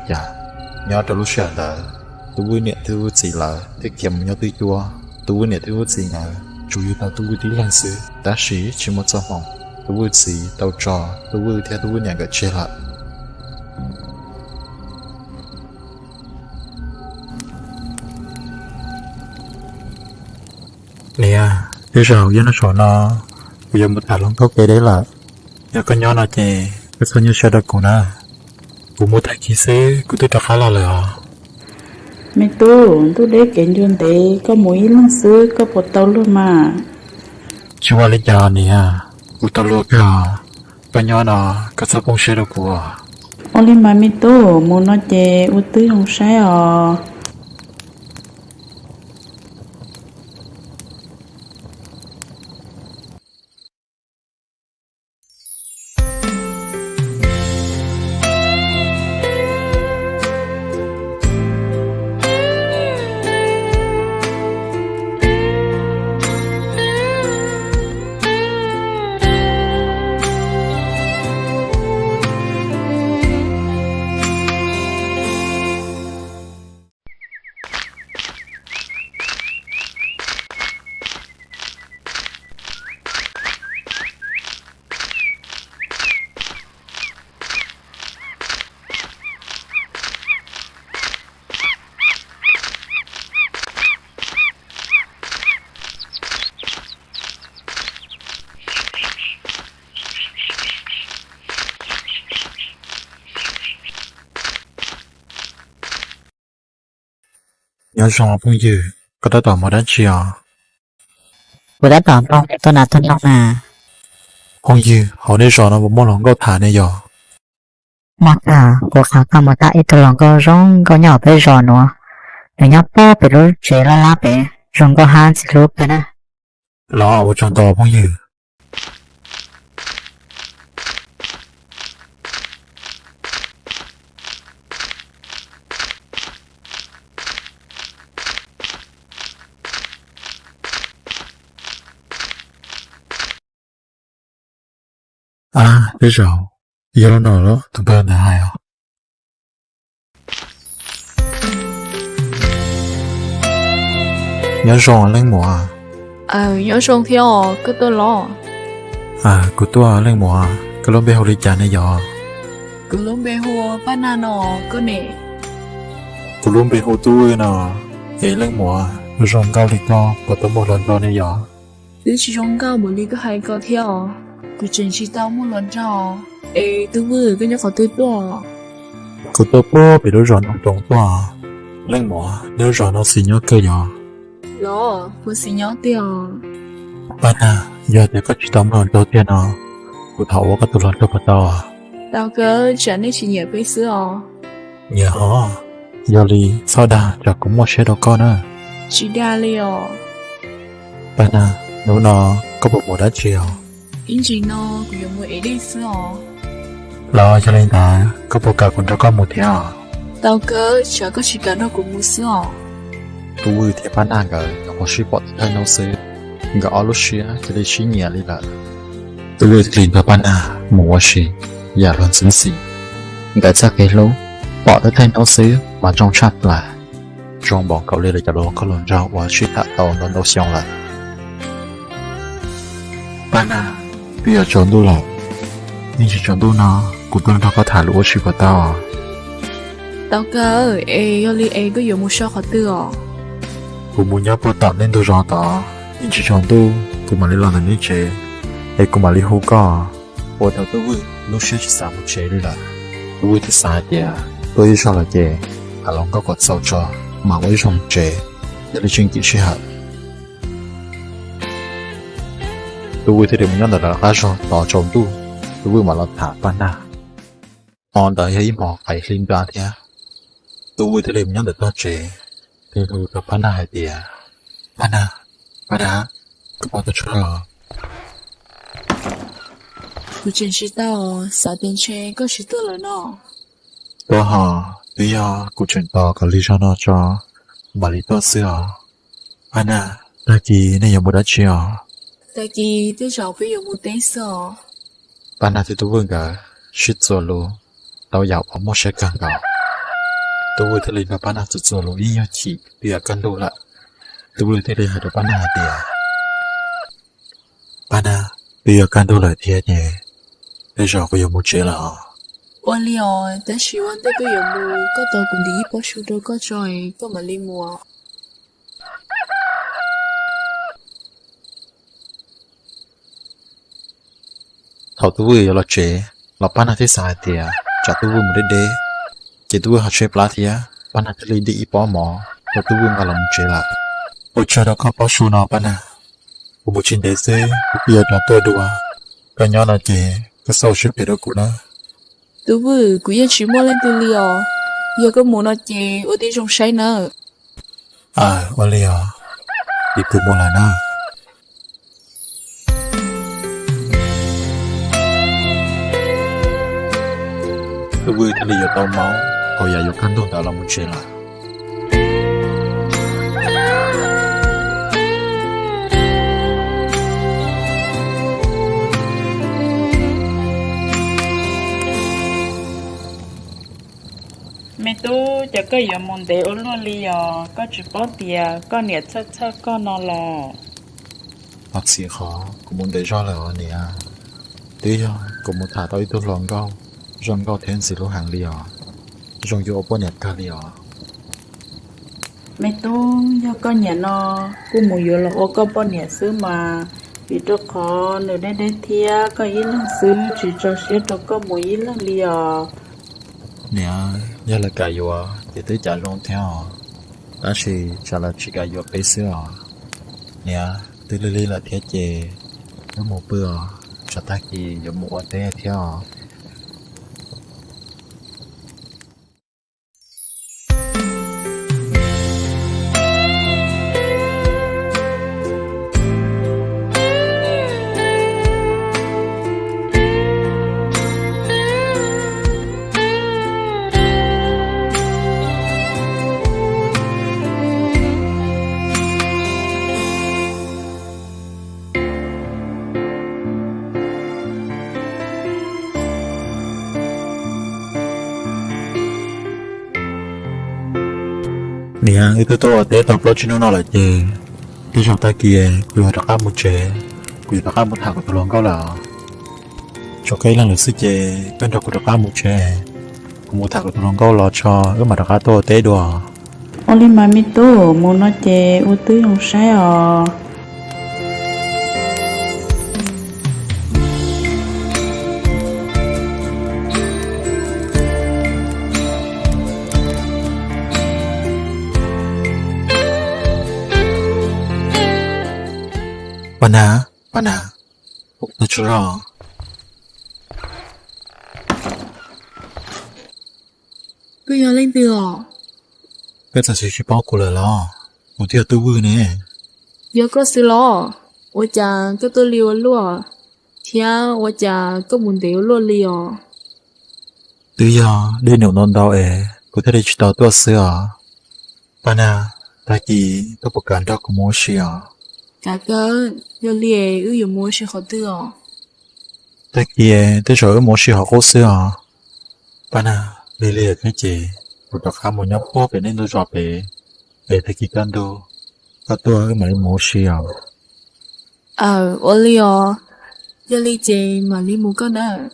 Cas nyob rau lub sij hawm ntawd, Tub Vwj niam thiab Tub Vwj txiv lawv thiaj khiav mus nyob twj cuab. Tub Vwj niam thiab Tub Vwj txiv nkawd tsuas yug tau Tub Vwj tib leeg xwb, tab sis tsis muaj txoj hmoo. Tub Vwj txiv tau tso Tub Vwj thiab Tub Vwj niam nkawd tseg lawm. Niam, tej zaum nyob noj saum no kuv yuav mus tham hluas nkauj kev deb lawm. Yog koj nyob no ces koj txhob nyuaj siab rau kuv na. Kuv mus tag kis xwb kuv twb rov qab los lawm os. Me tub, ntuj deb kev ncua ntev, koj mus ib leeg xwb koj puas tau luag mas? Tsis ua li cas niam, kuv tau luag kawg os. Koj nyob no, koj txhob poob siab rau kuv. Ua li mas me tub, mus no ces ua twb zoo saib os. Nyob zoo phooj ywg, koj tab tom mus dab tsi os? Kuv tab tom nplooj tuaj nas tuaj noog na. Phooj ywg, hauv nej zos no puas muaj hluas nkauj tham ne yog? Muaj kawg, kuv qhia koj mus tham ib tug hluas nkauj zoo nkauj nyob hauv peb zos nuav. Nws nyob puag pem lub tsev laj lab pem, zoo nkauj hab ntxim hlub kawg na. Los ua tsaug ntau phooj ywg. Ab, tej zaum yog lub no tus npawg ntawd hais os. Nyob zoo leej muam. Nyob zoo thiab os, koj tuaj los? Kuv tuaj leej muam, koj lub npe hu li cas ne yog? Kuv lub npe hu Paj Nag no, koj ne? Kuv lub npe hu Tub Vwj no. Es leej muam, zoo nkauj li koj puas tau muaj hluas nraug ne yog? Twb tsis zoo nkauj npaum li koj hais ko thiab os, kuv tseem tsis tau muaj hluas nraug. Es Tub Vwj, koj nyob qhov twg tuaj? Kuv tuaj puag pem lub zos Noog Roos tuaj. Leej muam, nej lub zos no xis nyob kawg yog? Los, puas xis nyob tiag os? Paj Nag, yog tias koj tsis tau muaj hluas nraug tiag no, kuv thov ua koj tus hluas nraug puas tau? Tau kawg, tsam nej tsis nyiam peb xwb os. Nyiam hov, yog li txhob dag tsam kuv muaj siab rau koj na. Tsis dag li os. Paj Nag, hnub no koj puas mus dab tsi os? Ib ntsis no kuv yuav mus ev dej xwb os. Los yog li ntawd koj puas kam kuv nrog koj mus thiab? Tau kawg, tsam koj tsis kam nrog kuv mus xwb os. Tub Vwj thiab Paj Nag nkawd nyuam qhuav sib pom thaum hnub xwb, nkawd ob lub siab cia li sib nyiam li lawm. Tub Vwj thiaj li nrog Paj Nag mus ua si yam luag ntxhi xim. Nkawd txoj kev hlub pom thaum hnub xwb mas zoo tshaj plaws, zoo npaum nkaus li lawv cov hluas nkauj hluas nraug uas sib tham tau ntau ntau xyoo lawm. Paj Nag, twb yuav tsaus ntuj lawm, ib ntsis tsaus ntuj no kuv tuaj nrog koj tham lus ua si puas tau? Tau kawg, es yog li es koj yuav mus so qhov twg os? Kuv mus nyob puag tom nej ntug zos tod, ib ntsis tsaus ntuj kuv mam li los ntawm nej tsev, es kuv mam li hu koj. Ua rau Tub Vwj lub siab tsis xav mus tsev li lawm. Tub Vwj thiaj xav hais tias tuaj ib zaug lawm ces tham hluas nkauj kom txaus tso mam ua ib zaug mus tsev, thiaj li tsis nkim sij hawm. Tub Vwj thiaj li mus nyob ntawm lawv qab zos tos tsaus ntuj, Tub Vwj mam los tham Paj Nag. Hmo ntawd yog ib hmo qaim hli nra thiab. Tub Vwj thiaj li mus nyob ntawm tog tsev, thiaj hu rau Paj Nag hais tias, Paj Nag, Paj Nag, koj puas tau tsaug los? Kuv tseem tsis tau, xav tias ntshe koj tsis tuaj lawm no. Tuaj hos, twb yog kuv tseem tos kom lig zog no tso mam li tuaj xwb os. Paj Nag, tag kis nej yuav mus dab tsi os? Tag kis tej zaum peb yuav mus teb xwb os. Paj Nag thiab Tub Vwj nkawd sib txuas lus tau yam uas muaj siab kawg nkaus. Tub Vwj thiaj li nrog Paj Nag txuas txuas lus ib nyuag chim twb yuav kaj ntug lawm. Tub Vwj thiaj li hais rau Paj Nag hais tias, Paj Nag, twb yuav kaj ntug lawm thiab ces tej zaum kuv yuav mus tsev lawm os. Ua li os, tab sis ua ntej koj yuav mus koj tos kuv ntim ib pob su rau koj tso, koj mam li mus. Thaum Tub Vwj yuav los tsev los Paj Nag thiaj xav hais tias tsam Tub Vwj mus deb deb, ces Tub Vwj ho tshaib plab thiab, Paj Nag thiaj li ntim ib pob mov rau Tub Vwj nqa los mus tsev lawm. Ua tsaug rau koj pob su no Paj Nag, kuv mus tsis ntev xwb kuv kuj yuav rov tuaj dua, koj nyob no ces koj txhob ua siab phem rau kuv na. Tub Vwj, kuv yeej tsis muaj leej twg li os, yog koj mus no ces ua tib zoo saib nawb. Aw, ua li os, kuv mus lawm na. Tub Vwj thiaj li yuav tau mov hauv yam yuav kaj ntug ntawd los mus tsev lawm. Me tub, cas koj yuav mus ntev ua luaj li os, koj tsis paub tias koj niam txhawj txhawj koj no los? Thov txim qhov kuv mus ntev zog lawm os niam. Twb yog kuv mus tham tau ib tug hluas nkauj zoo nkauj thiab ntxim hlub heev li os, zoo yuav ua poj niam kawg li os. Me tub, yog koj niam no kuj mus yuav los ua koj poj niam xwb mas, vim rau qhov nws deb deb thiab koj ib leeg xwb tsis tso siab rau koj mus ib leeg li os. Niam, yog lawv kam yuav ces twb cas zoo thiab os, tab sis tsam lawv tsis kam yuav peb xwb os. Niam, twb lig lig lawm thiab ces wb mus pw os, tsam tag kis yuav mus ua teb thiab os. Niam, wb twb tuaj ua teb tau plaub tsib hnub no lawm ces tej zaum tag kis kuv yuav rov qab mus tsev, kuv yuav rov qab mus tham kuv tus hluas nkauj lawm. Tshuav koj ib leeg lawm xwb ces koj nrog kuv rov qab mus tsev, kuv mus tham kuv tus hluas nkauj los tso wb mam rov qab tuaj ua teb dua. Ua li mas me tub, mus no ces ua tib zoo saib os. Paj Nag, Paj Nag, tsuag zog. Koj yog leej twg os? Koj txawm tsis paub kuv lawm los? Kuv twb yog Tub Vwj ne. Yog koj xwb los? Ua cas koj tuaj li ua luaj, thiab ua cas koj mus ntev ua luaj li os? Twb yog dej num ntau ntau es kuv thiaj li tsis tau tuaj xwb os. Paj Nag, tag kis koj puas kam nrog kuv mus ua si os? Kam kawg, yog li wb yuav mus ua si qhov twg os? Tag kis tej zaum wb mus ua si hauv qub xwb os. Paj Nag, lig lig thiab ces kuv rov qab mus nyob puag pem nej ntug zos pem, es tag kis kaj ntug koj tuaj wb mam li mus ua si os. Aw, ua li os, yog li ces mam li mus koj nawb.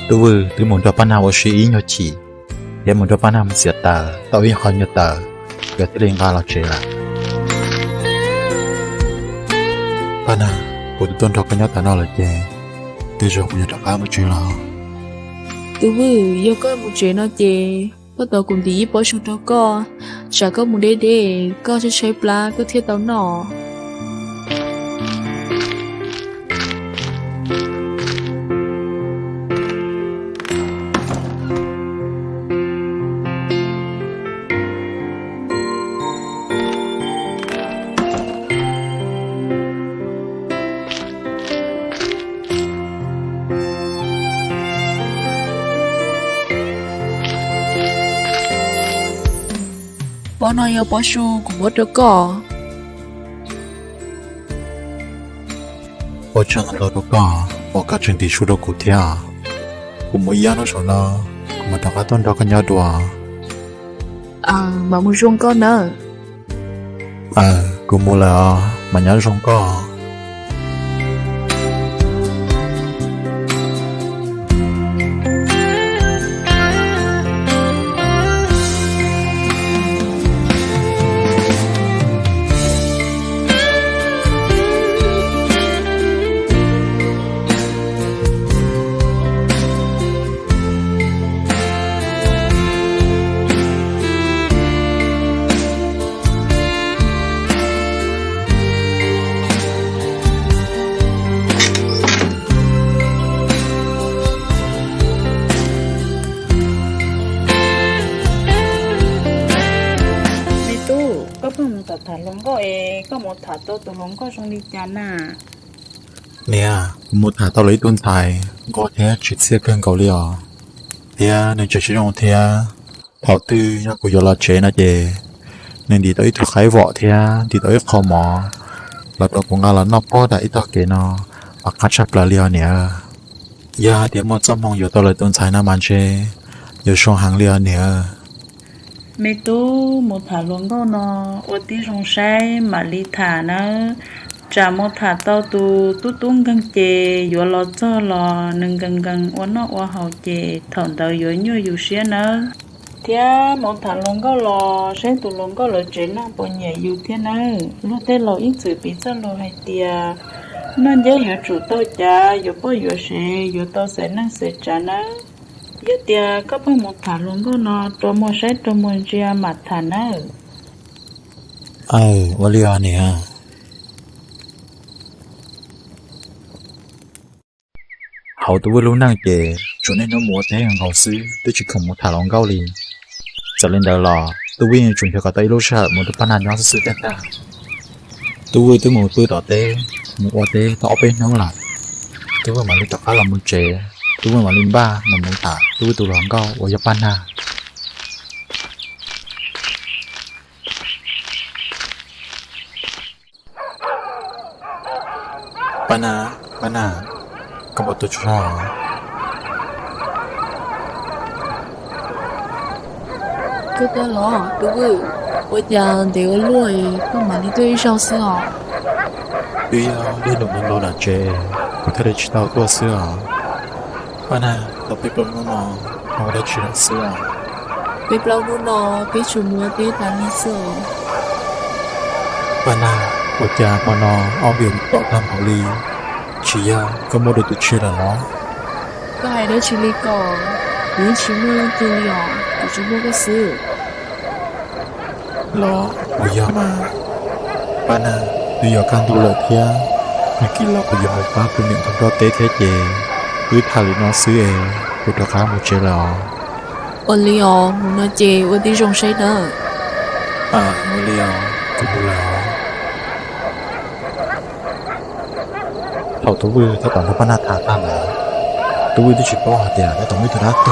Tub Vwj twb mus nrog Paj Nag ua si ib nyuag chim, thiab mus nrog Paj Nag mus txiav taws tau ib qho nyuag taws, nkawd thiaj li nqa los tsev lawm. Paj Nag, kuv twb tuaj nrog koj nyob tas no lawm ces, tej zaum kuv yuav rov qab mus tsev los. Tub Vwj, yog koj mus tsev no ces koj tos kuv ntim ib pob su rau koj, tsam koj mus deb deb, koj tshaib tshaib plab koj thiaj tau noj. Pob no yog pob su kuv muab rau koj. Ua tsaug ntau rau koj uas koj tseem ntim su rau kuv thiab. Kuv mus ib ob hnub saum no, kuv mam rov qab tuaj nrog koj nyob dua. Aws, mam mus zoo koj nawb. Aws, kuv mus lawm os, mam nyob zoo koj. Me tub, koj pheej mus tham tham hluas nkauj es koj mus tham tau tus hluas nkauj zoo li cas na? Niam, kuv mus tham tau lawm ib tug ntxhais nkauj thiab tsim txiaj kawg nkaus li os, thiab nws tseem siab zoo thiab. Thaum twg yog kuv yuav los tsev no ces nws ntim tau ib tug qaib vom thiab ntim tau ib qho mov los rau kuv nqa los noj puag nram ib tog kev no mas qab tshaj plaws li os niam. Yog hais tias muaj txoj hmoo yuav tau lawm tus ntxhais no mas ntshe yuav zoo heev li os niam. Me tub, mus tham hluas nkauj no ua tib zoo saib mam li tham nawb. Tsam mus tham tau tus tub tub nkeeg ces yuav los txog los nws nkees nkees ua noj ua haus ces thaum ntawd yuav nyuaj yus siab nawb. Thiab mus tham hluas nkauj los saib tus hluas nkauj lawv tsev neeg puas nyiam yus thiab nawb. Luag tej laus ib txwm piv txoj lus hais tias noj nceb yuav tsum tau cav, yuav poj yuav sev yuav tau xaiv neej xaiv tsav nawb. Yog tias koj pheej mus tham hluas nkauj no rau muag saib rau muag ntsia mam tham nawb. Aws, ua li os niam. Hauv Tub Vwj lub neej ces tsuas niaj hnub mus ua teb nkaus xwb, twb tsis khoom mus tham hluas nkauj li. Txawm li ntawd los Tub Vwj yeej tsuas nrhiav kom tau ib lub sij hawm mus nrog Paj Nag nyob xwb xwb tiag tiag. Tub Vwj twb mus pw tom teb, mus ua teb tau ob peb hnub lawm, Tub Vwj mam li rov qab los mus tsev. Tub Vwj mam li npaj mus mus tham Tub Vwj tus hluas nkauj uas yog Paj Nag. Paj Nag, Paj Nag, koj puas tuaj tsaug zog? Koj tuaj los Tub Vwj, ua cas ntev ua luaj koj mam li tuaj ib zaug xwb os? Twb yog dej num ntau ntau nram tsev, kuv thiaj li tsis tau tuaj xwb os. Paj Nag, tau peb plaub hnub no ho ua dab tsi lawm xwb os? Peb plaub hnub no peb tsuas mus ua teb tas li xwb os. Paj Nag, ua cas hmo no ob vias tom tag npaum li? Tsis yog koj muaj dua tus tshiab lawm los? Koj hais dab tsi li ko? Kuv yeej tsis muaj leej twg li os, kuv tsuas muaj koj xwb. Los puas yog mas? Paj Nag, twb yuav kaj ntug lawm thiab, nag kis los kuv yuav mus pab kuv niam tus nrauj teb thiab ces wb tham li no xwb es kuv rov qab mus tsev lawm os. Ua li os, mus no ces ua tib zoo saib nawb. Ua li os, kuv mus lawm os. Thaum Tub Vwj tab tom nrog Paj Nag tham tag ntawd, Tub Vwj twb tsis paub hais tias tab tom muaj ib tug dab tuag